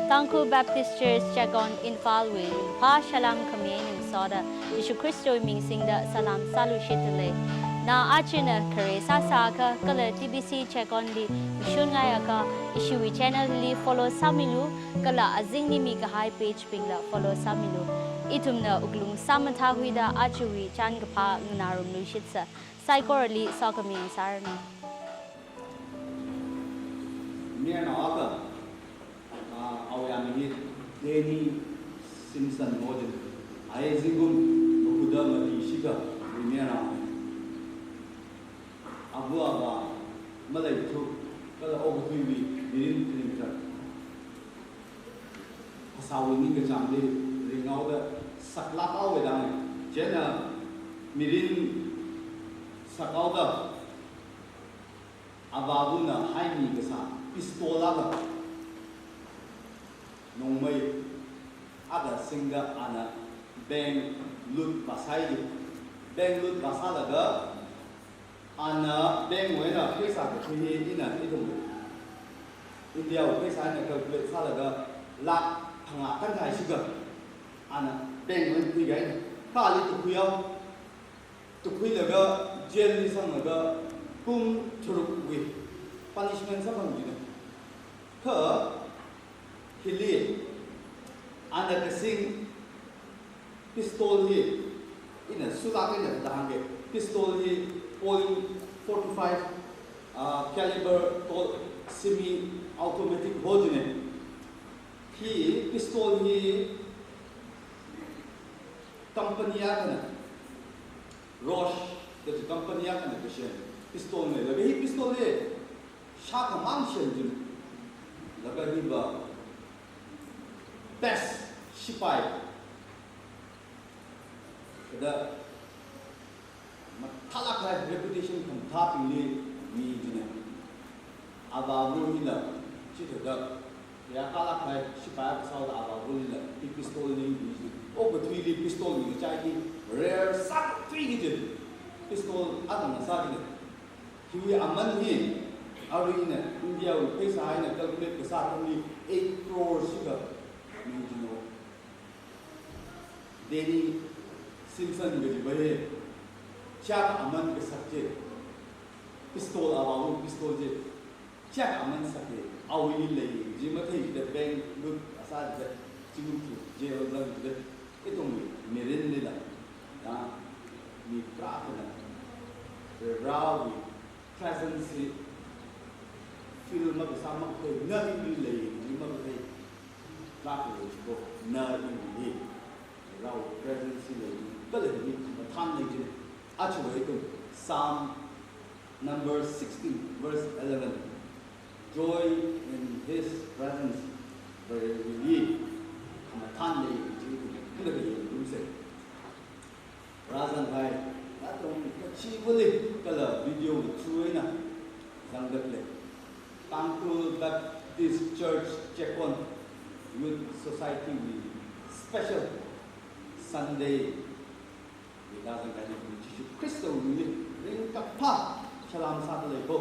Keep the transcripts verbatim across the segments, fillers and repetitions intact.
Tangkhul Baptist Church Checkon Imphal wui ringphā salam khami eina ngasoda Jishu Khristawui ming singda salam sāluishitdalei. Na ajana khare sāsākha kala T B C Checkon li mashun ngaiakha ishiwui channel li follow sāmilu, kala azingli mikahai page bingla follow sāmilu. Ithumna wuklung sāmathākhuida ajawui chānkaphā nganārumluishitsa. Saikorali sokhami sāranu. Mayarnao akha, ah, awui aming hi Danny Simpson ho jina. Aja zingkum makuda mati shikha mayarnao. Ava avā maleithu kala okathuiwui mirin kilometer phasāwui ningkachāngli ringhaoda saklāk haowa da. Chieina mirin sakhaoda avāvana haimi kasā pistol akha nongmei akha singda ana bank loot vāsai di. Bank loot vāsālaga ana bank wui eina pheisā kakhui hi ina ithum India wui pheisā eina calculate sālaga lakh phangā kanthai shikha ana bank wui eina khuiga eina kha ali tukhuihao. Tukhuilaga jail li sanglaga kum tharukwui punishment samphang jina. Kha hili ana kasing pistol hi ina sulāk eina da hāngga, pistol hi point forty-five, ah, caliber to semi automatic ho jina. Hi pistol hi company akhana, Roche da chi company akhana kasem pistol na. Laga hi pistol hi shākhamang sem jina. Laga hiva best shipai, kada mathālāk kahai reputation khamathābingli mi jina. Avāva hila chithāda yākhalāk kahai shipai akha sāhaoda avāva hila hi pistol li mi jina. Okathuili pistol mi kachai hi rare sāthuiki jina. Pistol atam sā jina. Hiwui aman hi arui ina India wui pheisā eina calculate kasā atamli eight crore shikha mi jina. Danny Simpson kajiva hi chiyākha aman kasak chi, pistol, avāva pistol chi chiyākha aman sak hi awuili lei kaji matheida bank loot vāsā jida, chingthu jail zang jida, ithumwui mirinlila ya mi tarākhana Varewui presence hi feel makasā, makathei, na ili lei kaji makathei, lāk lei ko, na ili hi Varewui presence hi lei, kala hi khamathān lei jina. Aja ithum Psalm number sixteen, verse eleven. Joy in his presence, Varewui hi khamathān lei kaji ithum kala hi yanglusa. Rāzanghai, nathum kachivali kala video through eina zangda khalei Tangkhul Baptist Church Checkon Youth Society wui special Sunday wui rāzanghai nathum Jishu Khristawui mingli ringkaphā salam sādalei ko.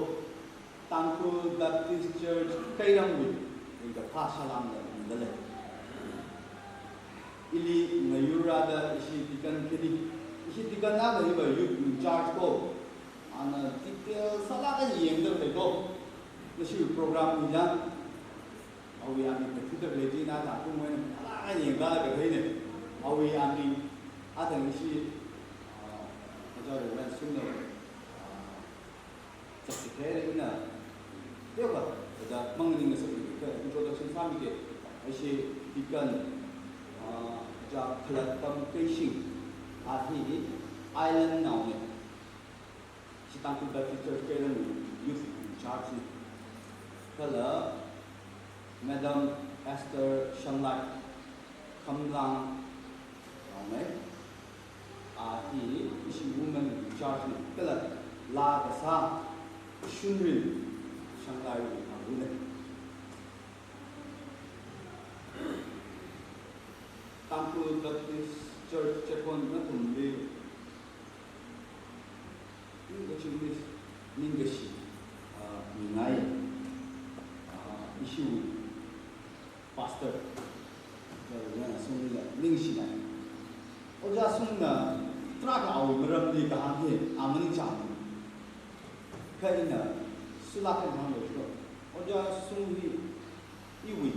Tangkhul Baptist Church Kairamwui ringkaphā salam la mida lei. Ili ngayurrada ishi deacon khani, ishi deacon akha hiva youth in charge ko. Ana detail sālāk eina yangda lei ko. Nashi program hi jang, awui aming kathāda lei chi na ta kum wui eina sālāk eina yangda lei kathei ne. Awui aming athang ishi, ah, Aja Reverend Sumno, ah, Chapsi khairei ina, teokha, da manganing ngasakli kha introduction sāmike, ashi deacon, ah, Aja Khalatam Keishing, a hi island nao ne, ishi Tangkhul Baptist Church Kairam youth in charge ne. Kala Madam Esther Shanglai, Khamlang nao ne. A hi ishi women in charge ne, kala laa kasā Shunrin Shanglaiwui abu ne. Tangkhul Baptist Church Checkon nathumli ningkachi, ningkashi, ah, mingai, ah, ishiwui. Pastor Pastor, Reverend Sungli la ningshinai. Ojā Sungna tarākha awui maramli kahāng hi a maningchāmana. Kha ina sulāk eina hānglu jiko. Ojā Sung hi iwui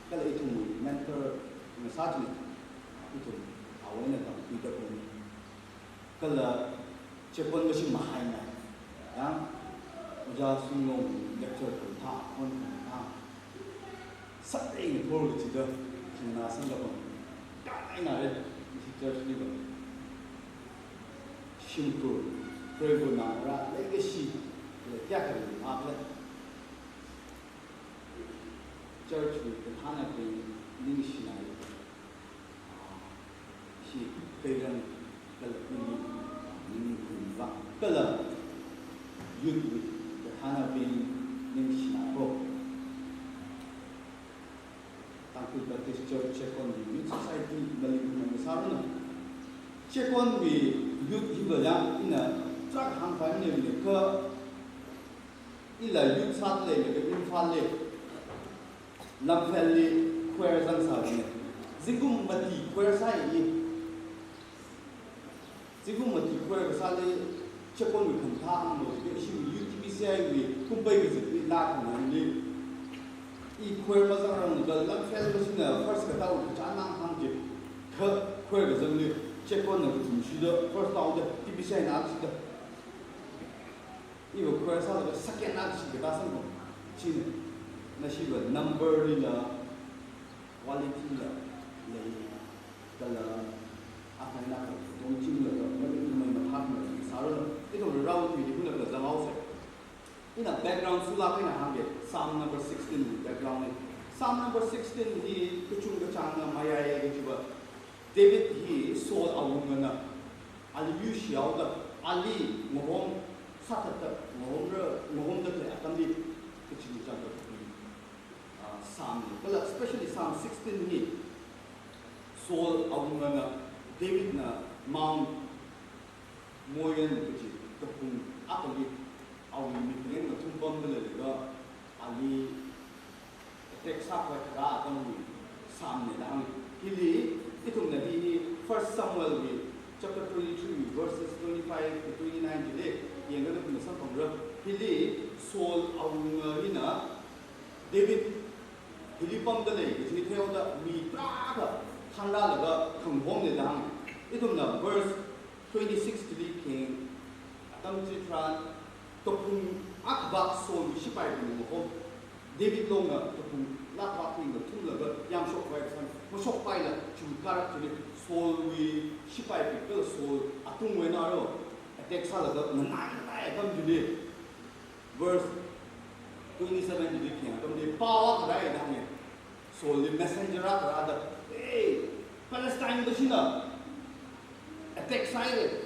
kala ithumwui mentor ngasā china, ithum awui eina tamkhuida khuini. Kala chekon mashing mahaina. Yang, Ojā Sung long lecture khamathā, khon khamathā. Sāda ina thor kachida, chingna sangkapam. Kanaina re, ishi church li ba. Shimkhur, Preiva̱na ra, legacy, le kya kare, aap le. Church wui kathānabing ningshinai. Ishi Kairan kala Puni, ning khun va kala youth wui kathānabing ningshinai ko. Tangkhul Baptist Church Chekonwui Youth Society maling khun sāranu. Chekonwui youth hiva yang ina tarākha hāngpai maningmana kha ila youth sāda leilaga Imphalli, Lamphel li choir zangsābingna. Zingkum mati choir sāi. Zingkum mati choir kasāli Chekonwui khamathā hānglu jikha ishiwui U T B C I wui kumpai kazipli laa khanganli. I choir mazangranglaga Lamphel mashingna first katā kachāng nang hāng jikha choir kazangli Chekonna kathumshida first taoda T B C I na shida. Iva choir sālaga second na kashi katā sangkong. China, nashiva number lila, quality la, lei, kala, akhana ka, tongchinglaga, mari mai mathākna, sāranu, ithum rao mi di kuna kala zanghaosa. Ina background sulāk eina hāngge, Psalm number sixteen background ni. Psalm number sixteen hi kachungkachāngna mayai kajiva, David hi Saul awungana, ali yuishihaoda, ali ngahom sāthatda, ngahomra, ngahomda khalei atamli, kachungkachāngda, ah, Psalm ni. Kala especially Psalm sixteen hi Saul awungana Davidna Mount Maon kaji kaphung akhali awui miphangen ngathum pamda leilaga ali attack sākhavai kharā atamwui Psalm na da hānga. Hili ithumna hi, hi First Samuel wui chapter twenty-three verses twenty-five to twenty-nine chili yanglaga ithumna samphangra. Hili Saul awunga hina David hili pamda lei kaji theihaoda mi tarākha thanrālaga khangahomna da hānga. Ithumna verse twenty-six chili khayang atam chitharan kaphung akhavā Saulwui shipaibing ngahom, David longna kaphung akhavā ngathumlaga yamshok khavai kasang, mashokpaila chut karak chili Saulwui shipaibing kala Saul atungwui eina ro attack sālaga nganai nganai atam chili. Verse twenty-seven chili khayang atamli pao akha rāi da hānga. Saulli messenger akha rāda, "Hey, Palestine kashina attack sāhaira."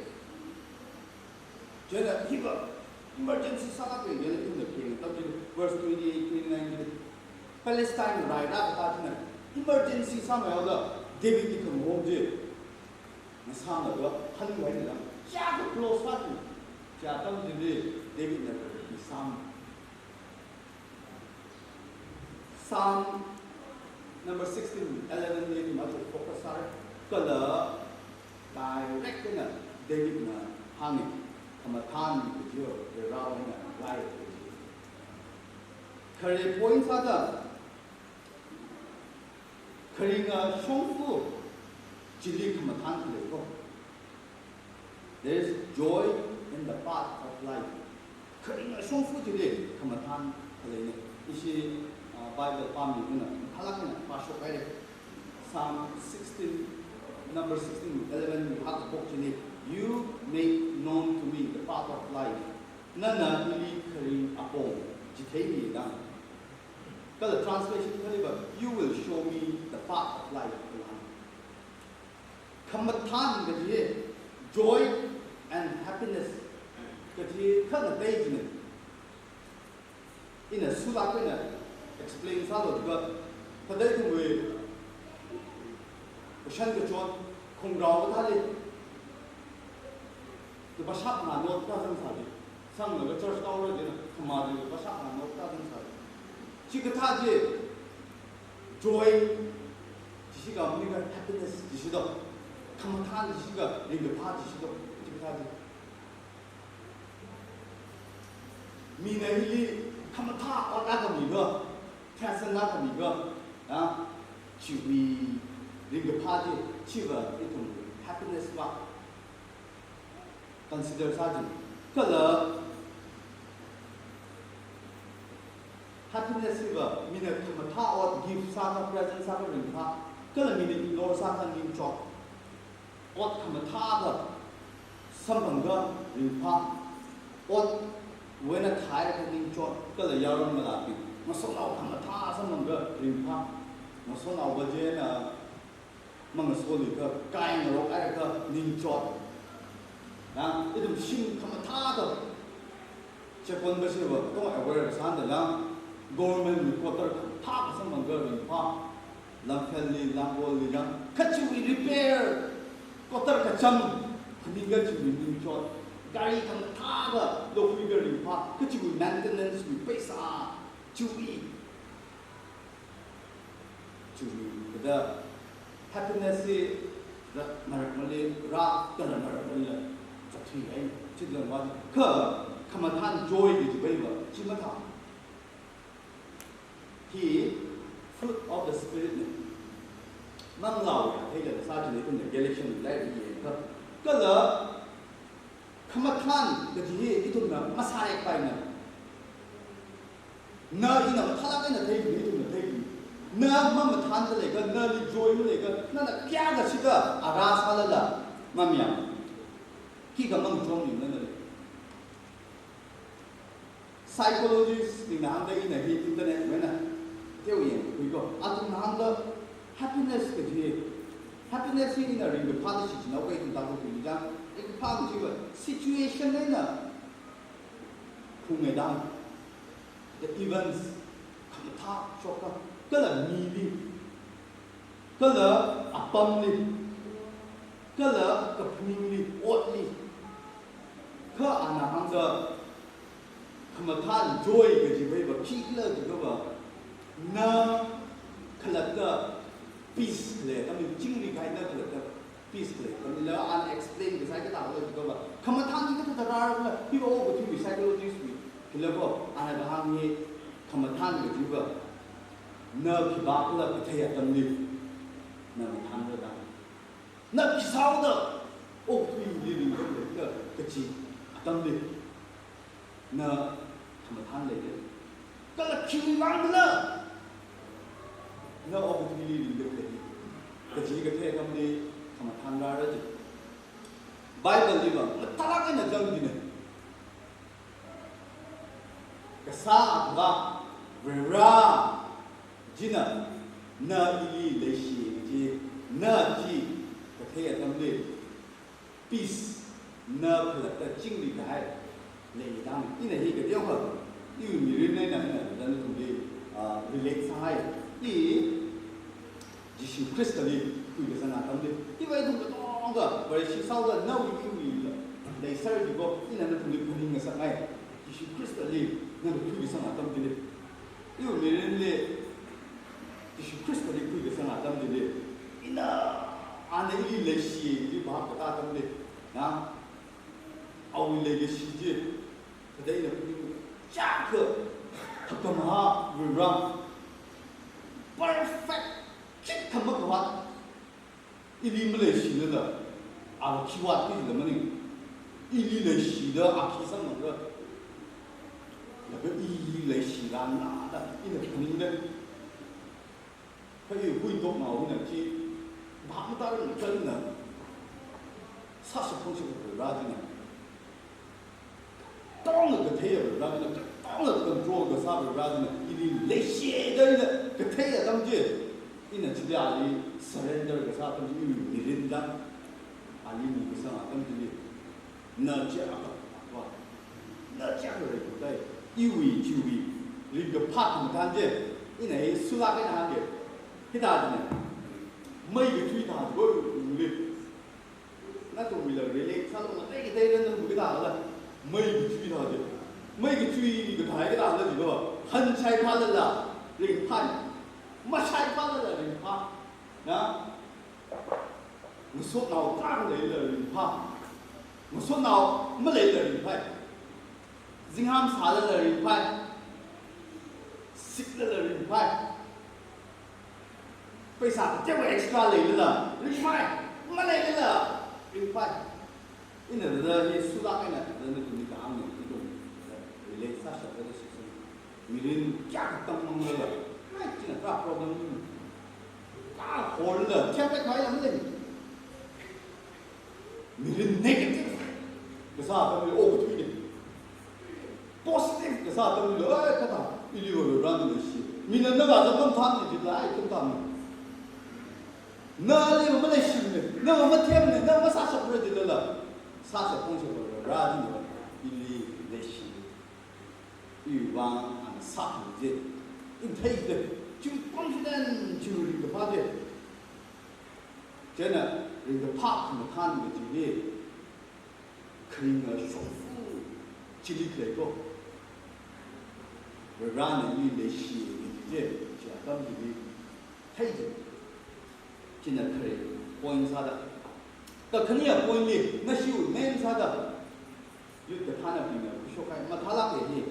Chieina hiva emergency sālāka, chieina ithumna khayang atam chili, verse twenty-eight, twenty-nine chili, Palestine rai rākatā china emergency sāmeihaoda Davidli khangahom chi ngasāmlaga hanwui eina lang, chiyākha close sāchina. Chi atam chili Davidna khararchan Psalm, Psalm number sixteen, eleven li ithum aja focus sāra. Kala direct eina Davidna hānga, khamathān kaji, Varewui eina rai kaji. Khare point sāda, kharinga shongfa chili khamathān khalei ko. There is joy in the path of life. Kharinga shongfa chili khamathān khaleina. Ishi, ah, Bible pāmi kuna, mathālāk eina pāshok haira. Psalm sixteen, number sixteen, eleven, mi hak bok chili, "You make known to me the path of life." Nana ili kharing apong chitheimi da. Kala translation khaliva, "You will show me the path of life," da. Khamathān kaji, joy and happiness kaji kha ngatei jina. Ina sulāk eina explain sālu jikha, khathei ithumwui kashan kachon khongrao kathāli, lupā shākha note kathā zangsā ji. Sanglaga church kaora jina, khamā ji lupā shākha note kathā zangsā ji. Chikathā chi, Joy, jishi ka muni ka happiness, jishi do. Khamathān jishi ka, ringkaphā jishi do. Jishi ka do. Mina ili khamathā ot akha mi do, present akha mi do. Ya, chiwui ringkaphā chi, chiva ithum happiness va consider sāji. Kala happiness hiva mina khamathā ot gift sākha, present sākha ringphā. Kala mina ignore sākha ningchot. Ot khamathākha samphangkha ringphā. Ot wena thai kha ningchot. Kala yaron ngalābing ngasotnao khamathā samphangkha ringphā. Ngasotnao va china mangasoliakha, kai ngarok aikha ningchot. Na, ithum shim khamathāda, chekon ba shiva, tong aware sāda na, government wui quarter khamathā samphangkha ringphā, lamfelli, lambolli yang, kachiwui repair, quarter kacham, khaningkha chiwui ningchot, gari khamathāda lokhuikha ringphā, kachiwui maintenance wui paisa, chiwui. Chiwui, kada happiness hi rā marakmali, rā kala marakmali la, zathui hai, chidang va, kha, khamathān joy kaji baiva, chi mathā. Hi fruit of the spirit na. Manglā ya, theila sāchili ithumna Galatian lai ri kha. Kala, khamathān kaji hi ithumna masārikpaina. Na ina mathālāk eina theili, ithumna theili. Na mamathānda leikha, nali joy maleikha, nana kayākha shikha ara sālala, mamayang. Khikha mangachonmana nali. Psychologist bingna hāngda ina hi internet wui eina teo yangkhui ko. Athumna hāngda happiness kaji. Happiness hi ina ringkaphāda shichinhaoki, ithum tākhuiluida. Ringkaphā kajiva situation eina khungaidang. The events khamathā shokkha. Kala mili. Kala apamli. Kala kaphaningli, otli. Kha ana hāngda khamathān joy kaji baiva khikhala jiakhava, na khalatta peace khalei atamli, chingri kahai na khalatta peace khalei atamlila unexplained kasā kathāla jiakhava, khamathān hi kathāda rāra khala, hiva okathuiwui psychologist wui, hila ko, ana kahāng hi khamathān kajiva, na khipākhala kathei atamli, na mathānra da. Na khi sāhaoda, okathuili ringda leikhala kaji atamli, na khamathān leira. Kala khiwui vang khala, na okathuili ringda leira kaji kathei atamli khamathān rāra ji. Bible liva mathālāk eina zangdina. Kasā Akhavā Varivara china, na ili leishi kaji, na chi kathei atamli, peace, na khalatta chingri kahai leidang. Ina hi kateokha, iwui mirin eina ina, ina nathumli, ah, relate sāhai. I Jishu Khristali khuikasang atamli, iva ithum katonga, Vareshi sāhaoda nawui iwui la, leiser jiko, ina nathumli phaningngasakngai. Jishu Khristali nana khuikasang atam chili, iwui mirinli, Jishu Khristali khuikasang atam chili, ina, ana ili leishi kaji bhap katā atamli, na, awui leikashi chi, kathāda ina phaning, chaka, thakamaha, Varivara, perfect, khikha makhavāt, ili maleishilala, a khi vātki jila maning, ili leishida a khi samphanga, laga ili leishirāna da ina phaningda. Kha iwui huitoknao hina chi, bhap matāranna, sāshap phongshap Varivara china, katonga katheiya Varivara china, katonga control kasā Varivara china, ili leishida ina kathei atam chi, ina chili ali surrender kasā atam chi, iwui mirin dan, ali mikasang atam chili, na chi akha, akha, na chi akha reikhutai, iwui chiwui ringkaphā khamathān chi, ina hi sulak eina hāngki, hithāda na, mei kathui thāda ko, ungli. Nathumwuila relate sālu, ngatei kateila nathum kathāla, mei kathui thāda. Mei kathui kathā kathāla jiko, han shaiphālala ringphāi. Mashaiphāla Na? Ngasotnao tarākha leilala ringphā. Ngasotnao maleilala ringphai. Zingham sālala ringphai. Siklala ringphai. Paisa kateokha extra leilala ringphai. Maleilala ringphai. Ina thāda hi sulāk eina thāda nathumli kahāngna, ithum relate sāshapra da shitsang. Mirin kayākha tammanglala, ai, china tarā problem ni. Kahorla, kayākha khaila malei. Mirin negative kasā atamli okathuili positive kasā atamli, ai, kathā, iliva Varena leishi. Mina nava zangkam thanna jilala, ai, ithum thanna. Nali maleishimana, na mathemna, na masāshapra jilala, sāshap pongshap Varena ili leishi. Iwui vang ana sākhui chi ina theida, chi confident, chi ringkaphā chi. Chieina ringkaphā khamathān kaji hi kharinga shongfa chili khalei ko. Varena ili leishi kaji chi, chi atam chili thei chi. China khare point sāda. Kakhaneya point li, nashiwui main sāda. Youth kathānabingna khuishok kahai mathālāka hi.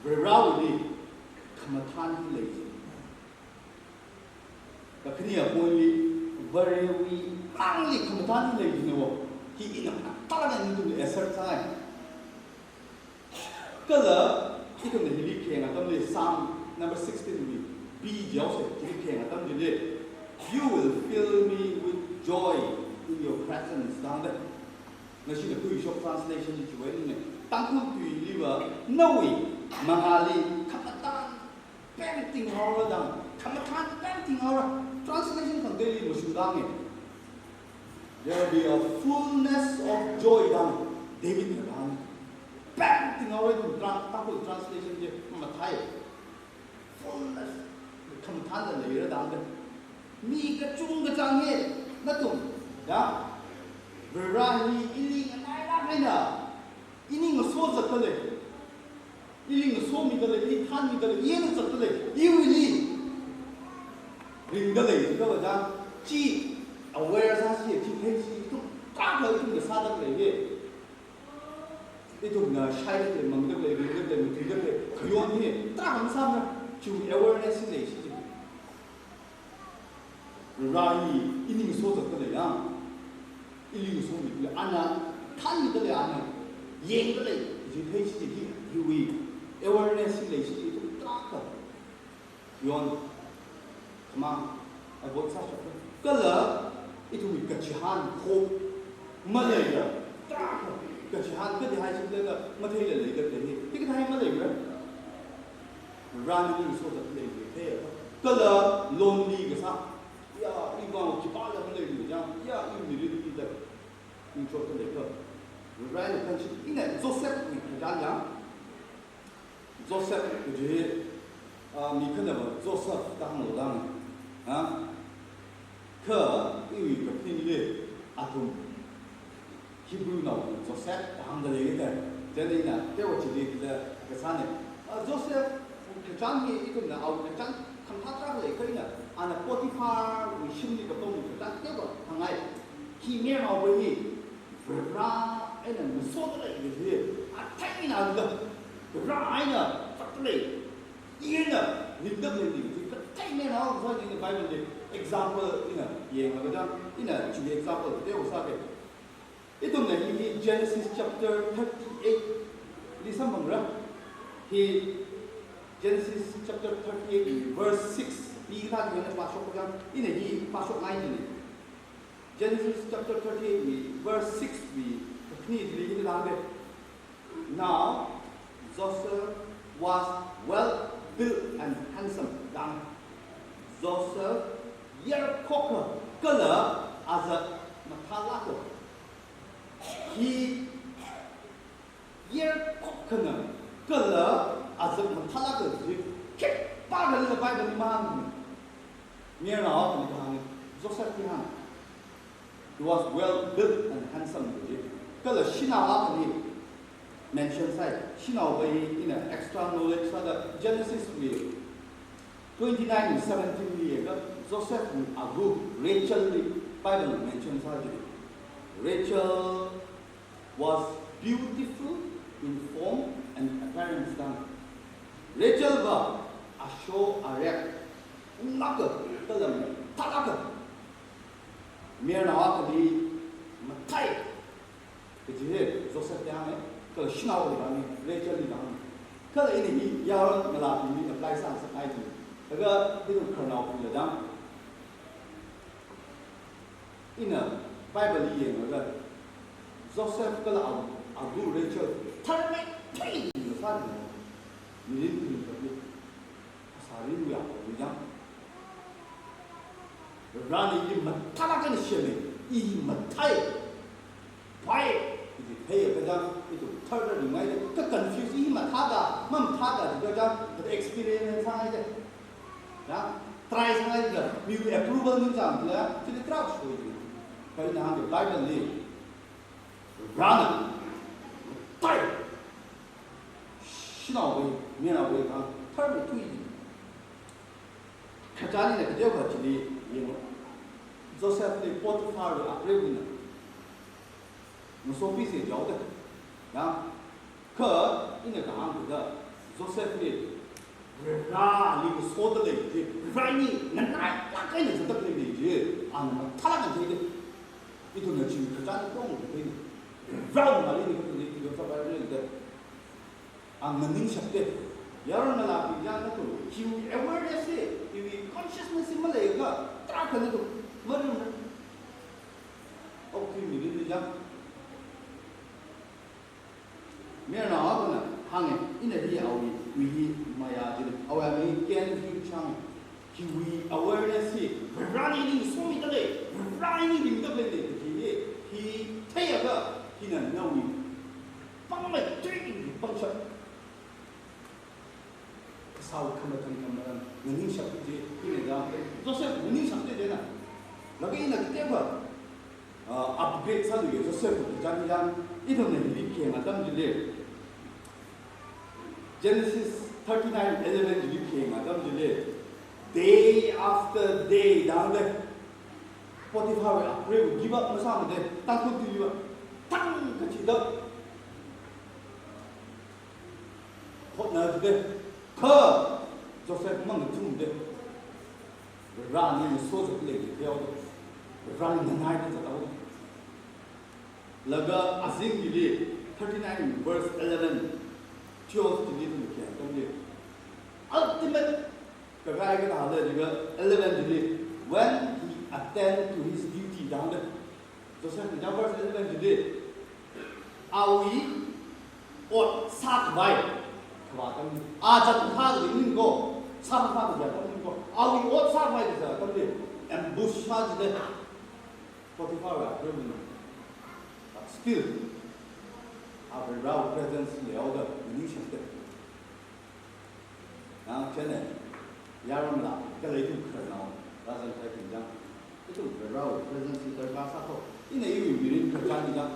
Varewuili khamathān hi lei. Kakhaneya point li, Varewui mangli khamathān hi lei jina wo. Hi ina mathālāk eina nathumli assert sāi. Kala, ithumna hili khayang atamli Psalm number sixteen wui B jihaosa, hili khayang atam chili, "You will fill me with joy in your presence," da hāngda. Ngashinakhui shok translation chi chiwui eina, Tangkhul tuiliva, "Nawui mangāli khamathān pemting haora" da, khamathān pemting haora. Translation khangateili mashungda hānga. "There will be a fullness of joy" da, Davidna hānga. Pemting haora, ithum tra-, Tangkhul translation chi mathei. Fullness, khamathānla leira da. Mi kachungkha chang hi, nathum, ya? Vare hi ili nganailāk eina, ini ngasozatda lei. Ili ngasomida lei, ili thānmida lei, ili zatda lei, iwuili ringda lei, kha va chang, chi aware sāsi, chi theishi, ithum tarākha ithumna sāda lei hi. Ithumna shaida lei, mangda lei, ringda lei, matuida lei, khayon hi tarākha masāmara, chi awareness hi leishi chi. Vare hi ini ngasozatda lei ya. Ili ngasomida lei, ana thānmida lei, ana yangda lei, chi theishi hi, hiwui awareness hi leishi, ithum tarākha khayon, khamang, avoid sāshapra. Kala, ithumwui kachihān, hope maleila, tarākha kachihān, kathāhai chi lala, matheila leida lei hi, hikathā hi maleimara. Varena ini ngasozatda lei hi theiya. Kala lonely kasā, ya, iwui vang khipāla maleimara chang, ya, iwui mirinli da, ningshotda lei kha. Varena khangashi, ina Josephwui khayang, Joseph kaji, ah, mi khanava Joseph da hānglu da hānga. Ha? Kha iwui kaphaningli athum Hebrewnao Joseph da hāngda lei da. Chieina ina teowa chili kala kasāna. Ah, Joseph kachāng hi ithumna awui kachāng khamathā tarākha lei kha ina, ana Potipharwui shimli kapam kachāng teowa hāngngai. Hi mayarnaova hi Vare eina ngasoda lei kaji hi athei eina da. Vare eina zatda lei. Ina ringda lei kaji kathei mayarnao sā, ina Bible li example ina yanglaga da, ina chiwui example teowa sāga. Ithumna hi, hi Genesis chapter thirty-eight li samphangra. Hi Genesis chapter thirty-eight verse six. Hikathā eina pāshok kachang, ina hi pāshokngai jina. Genesis chapter thirty-eight wui verse six wui kakhane chili hithāda hānga. Now Joseph was well built and handsome da. Joseph yarkhokha kala azak mathālāka. Hi yarkhokhana kala azak mathālāka kaji khipākhala Bible li mahāngmana. Mayarnao akhana kahāng, Joseph kahāng. He was well built and handsome kaji. Kala shanao akhali mention sāi. Shanaova hi ina extra knowledge sāda Genesis wui twenty-nine seventeen li yangakha Joseph wui agu Rachel li Bible mention sā jili. Rachel was beautiful in form and appearance da. Rachel va asho arek unglāka kala mathālāka. Mayarnao akhali mathāi kaji hi Joseph li hānga, kala shanao akhali Rachel li hānga. Kala ina hi yaron ngalābingli apply sāngasak kahai china. Laga ithum khararnaobingla jang, ina Bible li yangakha Joseph kala a, agu Rachel tharmeithuina sāda mirin kharing kapli, phasā rinwui akhali jang, Varena ili mathālāk eina semi, i mathāi, pai, kaji theiakha jang, ithum tharda ringaida, kha confuse, i mathāda, mamathāda jiakha jang, kha experience sāngaida. Jang, try sāngaida, miwui approval ningchāngla, chili try sāshoida. Kha ina hāngda Bible li, Varena, mathāi, shanaowui, mayarnaowui vang tharmeithui. Khararchan ina kateokha chili yanglu. Joseph li Potiphar wui apreivana ngasopisa jihaoda. Ya, kha ina kahāng thāda Joseph li Vareli ngasoda lei chi, Vareli nganailāk eina zatda lei chi, ana mathālāk eina theida. Ithumna chi khararchan kong theida. Vareli nganaili ni kathei chi Joseph li da. Ana ningshapta. Yaron ngalābing jang nathum, hiwui awareness hi, hiwui consciousness hi maleiakha, tarākha nathum marum. Okathui mirinli jang, mayarnao akhana hānga, ina hi awui tui hi mayā jina. Awui aming Ken Hugh Chang. Hiwui awareness hi, Varena ili ngasomida lei, Varena ili ringda lei, kaji hi, hi theiakha, hina nawui pangmeithuiwui pangshap. Kasao khamathang khamaram, nganingshap chi, hina da, Joseph nganingshapta china. Laga ina kateokha, ah, upgrade sāluiya Joseph wui khararchan jang, ithumna hili khayang atam chili. Genesis thirty-nine eleven chili khayang atam chili. Day after day da hāngda. Potiphar wui apreiva give up masāmada, Tangkhul tuiva, thang kachida hotnada, kha Joseph mangathumda, Vareli ngasozat lei chi theoda, Vareli nganaida zathaoda. Laga azingli thirty-nine verse eleven, twelve chili ithum khayang atamli, ultimate kakāi kathāla jiakha eleven chili, when he attend to his duty da hāngda. Joseph na verse eleven chili, awui ot sākhavai khavā atam, a zatkaphā kaji maningko, sākhavā kaji atam maningko, awui ot sākhavai kaji atamli, ambush sā jida, Potiphar wui apreivana. But still, a Varewui presence leihaoda, nganingshapta. Nang chieina, yaronla, kala ithum khararnao, rāzangkahai thing jang, ithum Varewui presence hi darkar sāko. Ina iwui mirin khararchan jang,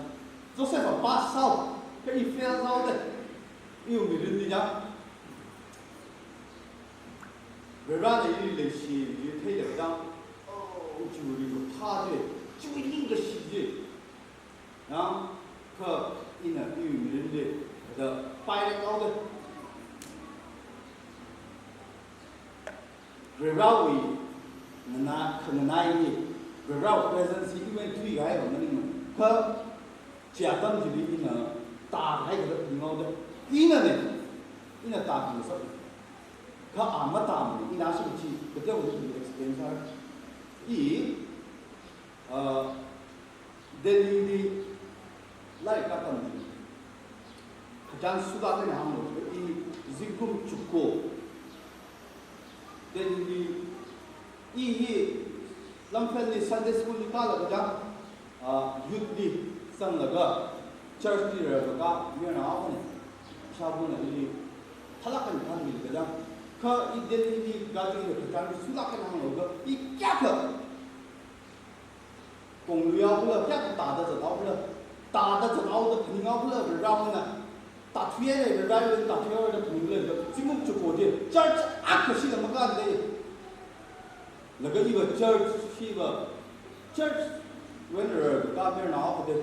Joseph a pass sāhao, kha i fail sāhaoda, iwui mirin jang, Varena ili leishi chi theida jang, oh, chiwui ringkaphā chi, chiwui ningkashi chi. Nang, kha ina iwui mirinli, da pairek haoda. Varewui nganā, khanganāli, Varewui presence hi iwui eina thuikahai maningmana. Kha chi atam chili ina tākahai kathā phaninghaoda. Inana, ina tākhangasak. Kha a matāmana, ina shi chi, kateokha explain sāra. I, ah, Delhili lairik katam chi, khararchan sudakna hānglo, i zingkum chukko. Delhili, i hi Lamphel li Sunday school li kālaga jang, ah, youth li zanglaga, church li rālaga, mayarnao akhana, ishāvana ili thalak eina thanmilaga jang. Kha i Delhili gachungda khararchan sudakna hānglo kha, i kayākha kongluihaokhala, kayākha tāda zathaokhala, tāda zathaoda phaninghaokhala, Varena Tāthuiya lei, Varewui eina tāthuiya lei, tāthuiya lei, zingkum chiko chi, church akha shila makān lei. Laga iva church, shiva, church wui eina rākā mirna akha de,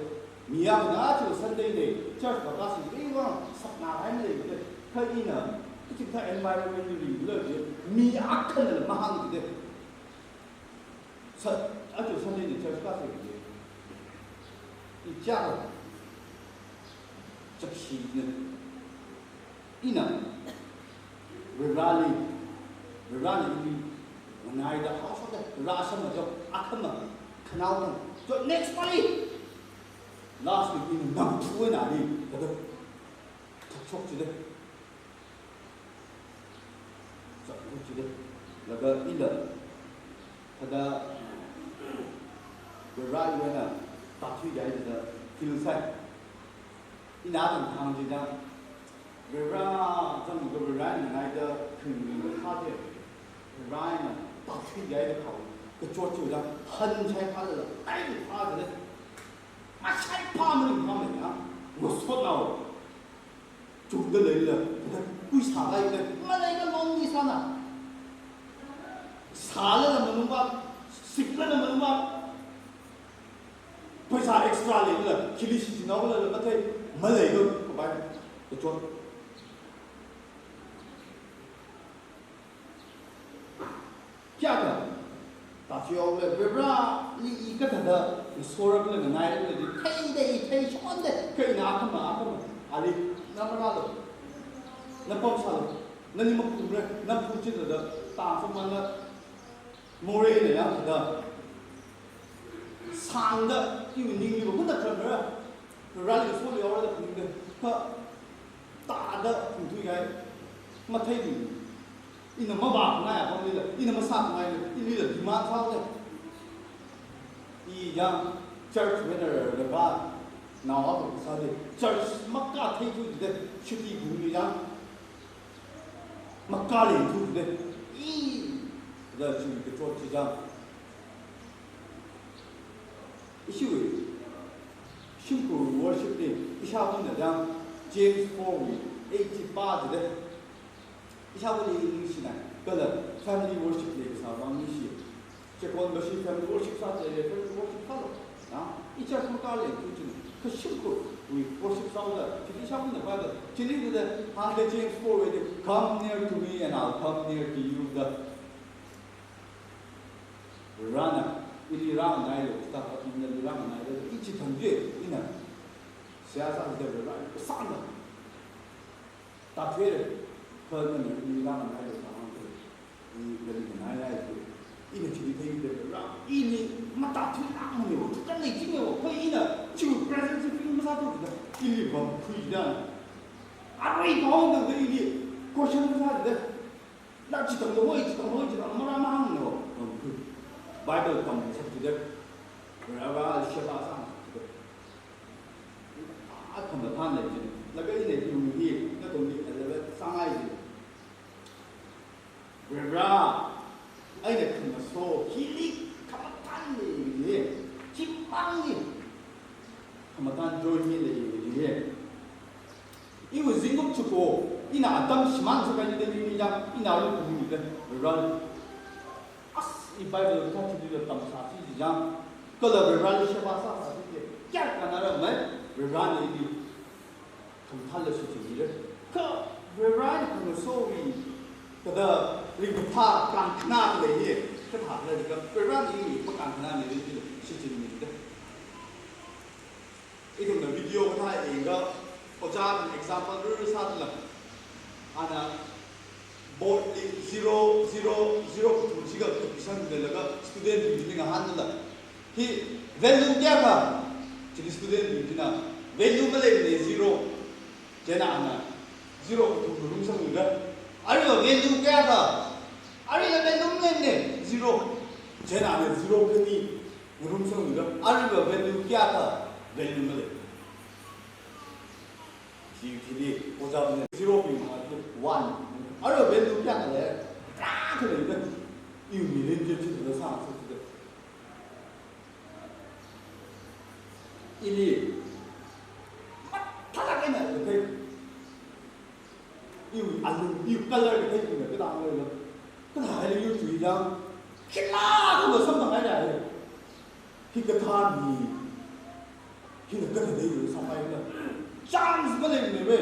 mi akhana chu Sunday lei, church va kāsi leiva, sakna hai lei de, kha ina, kachikathā environment li lei de, mi akhana mahāng de. Sa, achu Sunday ni church kāsi de. I church, church shi ne. Ina, Vareli, Vareli ili, nganai da house da, Vare sāma jo, akhama, khanao da, jo next pali. Last week ina nang tuwa na ni, kada, thakchok chi de. Thakchok chi de. Laga ila, kada, Varewui eina, tāthuiya da, feel sai. Ina atam thang chi da, Vare, zam ga Vare nganai da, khing ga kha de, Vare na, tāthuiya da khao, kachot chi da, han chai pha da, ai pha da, machai pha mani pha mani ya, masot nao, chungda leila, da, kui sālaila, malei ka lonely sāna, sālala malung ba, siklala malung ba, paisa extra leila, khili shichinhaolala, mathei, malei ka, kabai, kachot. Kayākha, tāthuiya lei, Vareli i kathāda, i sorak lei, nganai lei, thei de, i thei shon de, kha ina akhama, akhama, ali, na marālo, na pamsālo, nali makhumre, na phungchit da, tāngsāmana, morei na ya, da, sāngda, iwui ningli va, hunda khamra, Vareli soli aura da phungde, kha, tāda phungthuihai, mathei di. Ina mavākhangai apamlila, ina masākhangaila, ilila demand sāhaoda. I yang church wui eina rākā, nao abu sāde, church makātheithu de, shuti gungli yang, makālengthu de, i, da chi kachot chi yang. Ishiwui, shimkhur worship li, ishāvāna yang, James four wui, eight chi pā de. Ishāvāli ningshinai, kala family worship li kasā vang ningshi. Chekon bashi family worship sā de, family worship sālo. Na, i church makālengthu chi, kha shimkhurwui worship sāhaoda, chili ishāvāna Bible, chili de, hāngda James four wui de, "Come near to me and I'll come near to you," da. Varena, ili rāngailu, sākha ina ili rāngailu, i chithang je, ina. Seihā sāda Varena, sāna. Tāthuiya, kha nana ili rāngailu, sāhāng te. I, ili nganai ai te. Ina chili thei de Varena, ili matāthuilāk mane, o, thukan lei jing o, kha ina, chi presence feel masāthu da, ili vāmkhui da. Arui kaung da ili, question masā da. Na chithang loi, chithang loi, chithang mara mahānglo. Bible tamsā chi de. Rava sheba sāsā chi de. A khamathān lei chi. Laga ina iwui hi, natongli elevate sāngai chi. Rava, eina khamaso, hili khamathān lei chi. Chimang ni. Khamathān joy hi lei chi. Iwui zingkum chiko, ina atam shimān sākaida ni ni ya, ina ru kumi de, Vareli. As, i Bible kathā chili tamsā chi ya, kala Vareli sheba sāsā chi, kayākha nara mai, Vareli ni, khamathāla shichinmi de. Kha, Vareli khamaso ri, kada ringkaphā kankhana lei ye, kathā lei ka, Vareli ni, makhankhana lei ye, shichinmi de. Ithumna video kathā yanglaga, ojāna example rur sāda lei. Ana board li zero, zero, zero kathum chiga kapisang leilaga student bingli ngahānda lei. Hi value kayākha? Chili student bingna value maleimane, zero. Chieina ana zero kathum ngarumsangluida. Arui value kayākha? Arui value maleimane, zero. Chieina ana zero khani ngarumsangluida, arui value kayākha? Value malei. Chi, chili, ojāna zero bing ma, one. Arui value kayākha lei? Tarākha lei da. Iwui mirin chi chithāda sāsā chi de. Ili, mathālāk eina, okay. Hi color kathei hi na kathāda leila. Kathāda leila yurthuida. Khila kama samphang haira. Hikathā mi. Hina kathāda leila samphang haira. Chance maleimana ve.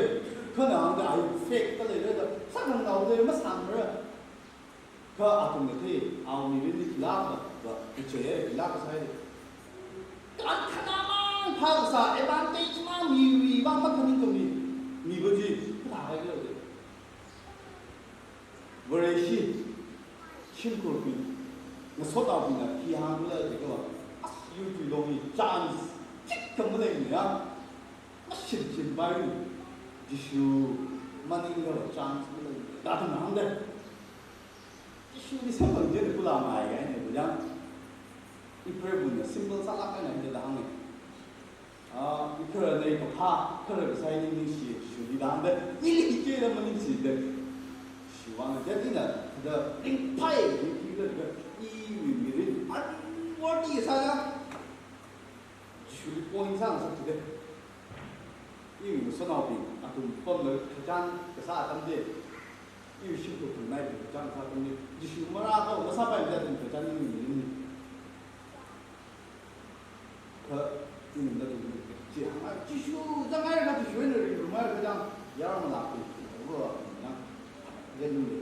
Khanangda ai fake da leila da. Sākhanang da masāmara. Kha athumna thei, awui mirinli khilākva, ichaya khilāk kasā haira. Kan khanamang phākasā, advantage mang miwui vang makhaning kami, miva chi, kathāda leila. Vareshi, shimkhurbing, ngasotnaobingna khi hāngkhala jiakha, as yurthui longli chance, chik kama leimana ya, mashin shin bai, Jishu maningla chance maleimana, da athumna hāngda. Jishuli samphang jida kula mai kahaina bujang. Ipreibuna simple sālāk eina hithāda hānga. Ah, ikharā nei kaphā, kharā kasā ningshi, Jishuli da hāngda, ili ichila maningshida. Jishu vang jadina, da ringphai, ringphai da, iwui mirin, unworthy sāda. Jishuli point sāngasak chida. Iwui ngasotnaobing, athum pamla kachāng kasā atam chi. Iwui shimkhur thangnaibing kachāng kasā atam chi. Jishu marākha, masāpaimana athum kachāng iwui mirinli. Kha, ina nathum chi hānga, Jishu zanghaiakha Jishu eina ringrumhaira kachāng, yar malākhui, ro, nang, ren le.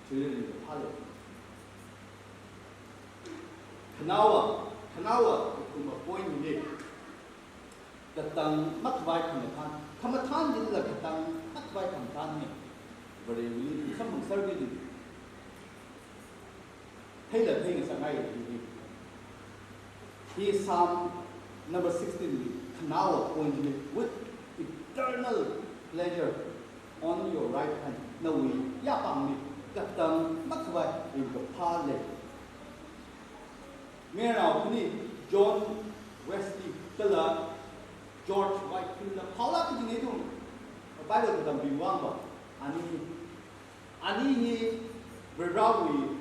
Chili ringphāle. Khanaowa, khanaowa, kathuma point hili. Katang makhavai khamathān, khamathān hila katang makhavai khamathānna. Varewuili samphang serki. Theila theingasakngai hili. Hi Psalm number sixteen li, khanaowa point hili, with eternal pleasure on your right hand, nawui yapāngli katang makhavai ringkaphā lei. Mayarnao khani John Wesley kala George Whitefield la phaolāk kajina ithum Bible katambing vangva. Ani, ani hi Varewui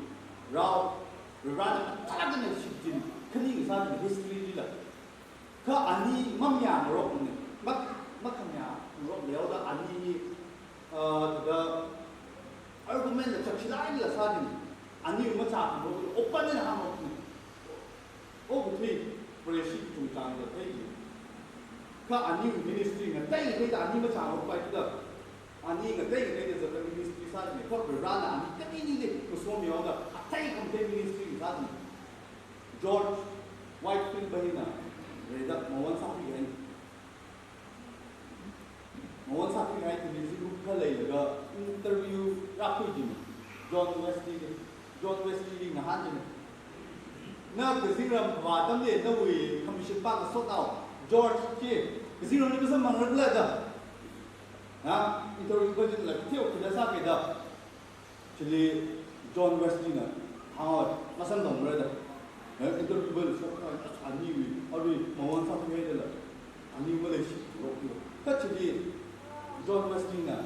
rao, Varena mathālāk eina shichin khani kasā history lila. Kha ani mamayāngarokmana, mak-, makhamayāngarok leoda ani, uh, thāda argument la chakshilāk eina sāding, ani machāngarok, open eina hāngarokmana. Okathui, Vareshi kachungchangna theiki. Kha ani ministry ngateiteida ani machāngarokpai thāda, ani ngateingateida zatda ministry sāding, kha Varena ani kateili ngasomi haoda, athei khamathei ministry sāding. George Whitefield va hina, rida mawon sākhui kahai. Mawon sākhui kahai thili zingkum khaleilaga interview rākhui jina. John Wesley li, John Wesley li ngahān jina. Na kazingram kavā atamli nawui commission pa ngasotnao George chi kazingramli masamphangrarkhala da. Ha? Interview question la theo khila sāki da. Chili John Wesley na, hao, masamphangra da. Eh, interview bel so, ah, aniwui, arui, mawon sākhuihaida la. Ani maleishi, rok yo. Kha chili John Wesley na,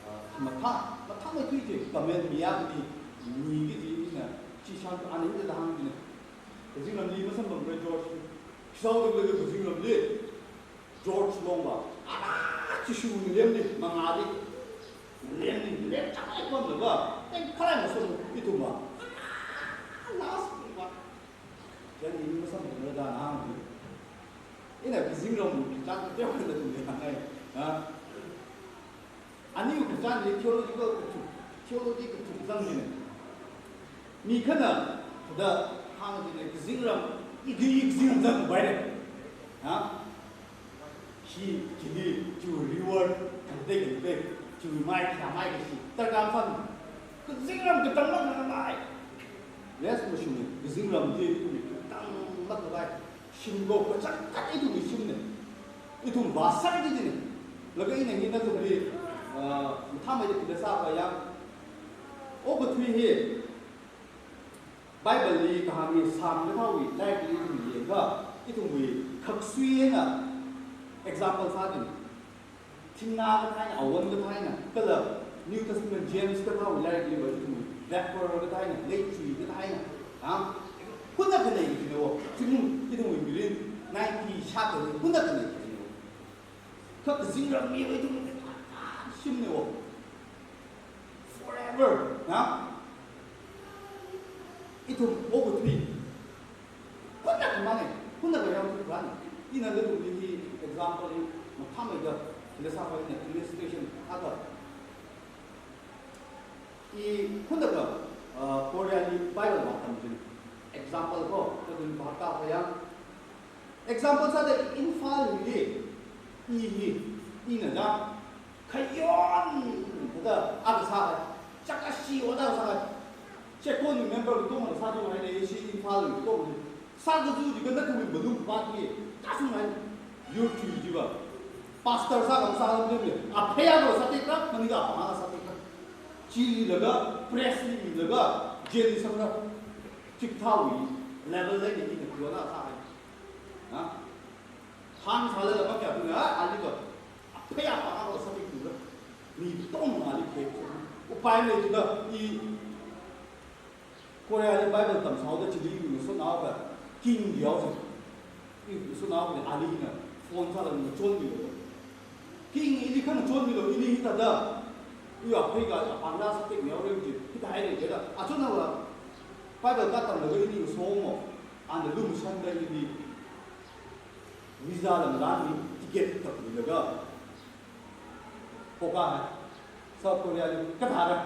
ah, mathā, mathāmeithui chi, comment miya kali, mi ki chi na, chi shang, ani da hāng chi na. Kazingramli masamphangra George. Khisao da kazingramli. George Longva, ara, Jishu ngalemli, mangāli, ngalemli, ngalem chāngmei pamlava, tengkhalai masonu, ithumva, ara, last va, chieina ini masamphangra da nahāng. Ina kazingram chāng teokha da ithumli hāngngai, ha? Aniwui kachān hi theological kathuk, theology kathuk zangmina. Mi khana, thāda hāng jina kazingram, i, i kazingram zangpaira. Ha? Hi, chili, chiwui reward, khangatei khangatei, chiwui mai, khayā mai kashi, tarkam fun. Kazingram katang makhavai. Rest mashunga, kazingram chi, katang makhavai. Shimkhur kachangkhat ithumwui shimna. Ithum vāsāki jina. Laga ina hi nathumli, ah, mathāmeida khila sāpa yang. Okathui hi Bible li kahāng hi Psalm kathāwui lairikli ithum yangakha, ithumwui khaksui eina example sāki jina. Thingnā kathā eina, awon kathā eina, kala New Testament James kathāwui lairikli va ithumwui vapor kathā eina, leichui kathā eina, ha? Hunna khanei kajina wo, ithum, ithumwui mirin, ninety shākha hunna khanei kajina wo. Kha kazingram miwui ithum shimna wo. Na? Ithum okathui. Khunnakha mang e, khunnakha yangthuiphan. Ina nathumli hi example hi mathāmeida, thila sākha ina illustration akha. I khunnakha, uh, Koreali Bible vātam china. Example ko, nathum bhap tākha yang. Example sāda Imphal hili, i hi, ina da, khayon, thāda, akha sākha, chakashi oda sākha, Checkon member katonga sāthuihaina, ishi Imphal katonga. Sākazu jiakha nathumwui malung kapā hi, kasunghaina, yurthui jiva. Pastor sākha masālam de, aphei akha sātekra, maningakha apāng akha sātekra. Chililaga, press li milaga, jail li sangra. Chikathāwui level leida ina khayon akha sāhai. Na? Hāng sālala makya tuna, a, ali va. Aphei apāng akha sātekra. Mi katongali khe. Upai leida, i Koreali Bible tamsāhaoda chili ngasotnaova, king yaosi. Ngasotnaova, alina phone sālaga ngachonmilu. King, ili khangachonmilu, ili hithāda. Iwui aphei akha apāng akha sātekmihaora chi, hithāhaira jida. Achonhaowa, Bible katamlaga ili ngasomo. Ana lumashanda ili visa lam lani ticket takmilaga. Poka hai. South Koreali kathāra.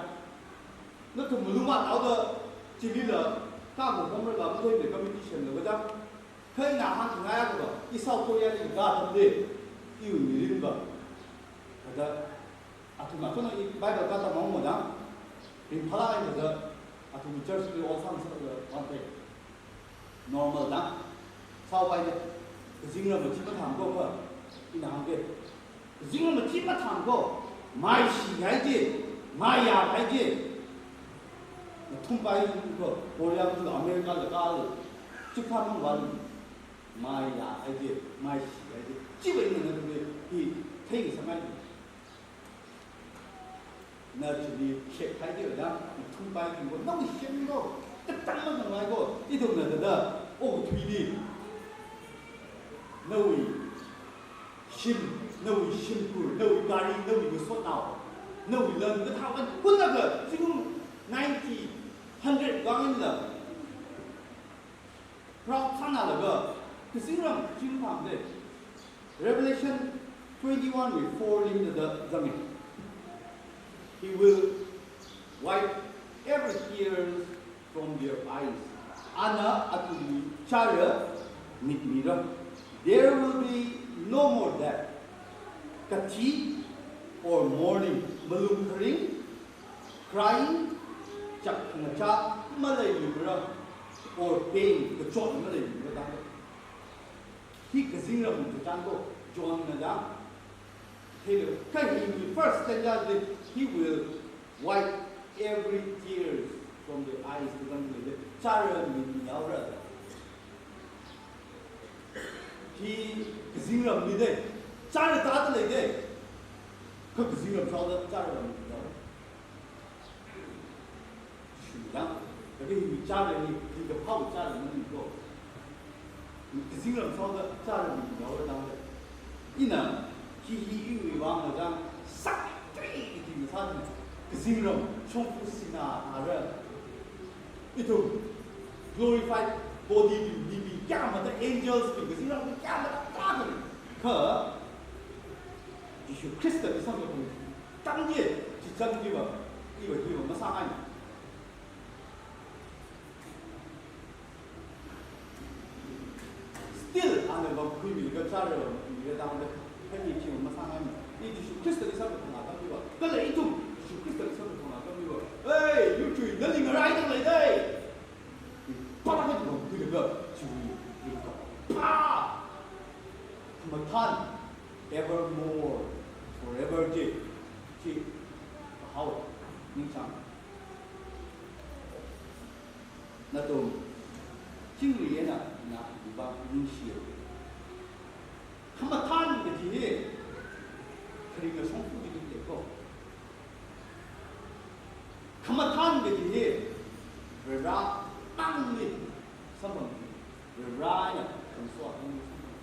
Nathum malung vāthaoda chilila, ka ko homra ga mathei le competition la vāda. Kha ina hāngngaiya kha, i South Koreali katamde, iwui mirin va. Kaja, athum achona i Bible katam mong moda, ringphālāk eina kaja, athum church li ot sāngasakda vāte. Normal da. Sāupaide. Kazingram chi mathāmko kha, ina hāngke. Kazingram chi mathāmko, maishi kahai chi, maiya kahai chi. Mathumpai ko, Korea ko, America la kala. Chikathā mangval. Maiya kahai chi, maishi kahai chi. Chiwui eina nathumli hi theingasakngai. Na chili shek kahai chi da, mathumpai ko, nawui shemko, katang mangangai ko, ithumna thāda, okathuili. Nawui shim, nawui shimkhur, nawui gari, nawui ngasotnao, nawui lan, kathā kan, khunnakha, zingkum ninety, hundred vang eina la. Proud sānalaga, kazingram chi mathāmde. Revelation twenty-one wui four li hithāda zanga. He will wipe every tears from their eyes. Ana athumli chara mitmira. There will be no more death, kathi or mourning, malung kharing, crying, chak ngachā maleiluimara, or pain, kachot maleiluimara da. Hi kazingram kachāng ko, John na da. He, kha hi first stanza li, he will wipe every tears from their eyes, da da. Chara mitmihaora. Hi kazingram mide, chara tāda leide. Kha kazingram sāda chara mitmihaora. Shimda, kaji hi chara ni, hi kaphā chara ni ko. Kazingram sāda chara mitmihaora da. Ina, hi hi iwui vang na da, sāthui kaji sāni, kazingram shongfa sinā ara. Ithum glorified body bing, mibing, kayākha mada angels bing, kazingram kayākha mada tākha. Kha, Jishu Khristali samkaphang, tangye, chi chang hiva, iva hiva, masāngai. Still, ana vākhuimilaga chara, milaga dangda, khani chi masāngai. I Jishu Khristali samkaphang atam hiva. Kala ithum, Jishu Khristali samkaphang atam hiva. Hey, yurthui, nali ngarai dang leidei. Pālāk eina vākhuilaga, chi, chi, pa! Khamathān, evermore, forever chi, chi, hao, ningchāng. Nathum, chingri eina, na, iva, ningshi. Khamathān kaji hi, kharinga shongfa chi kajiko. Khamathān kaji hi, Vare mangli samphang. Varena khamso akhali samphang.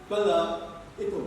Kala ithum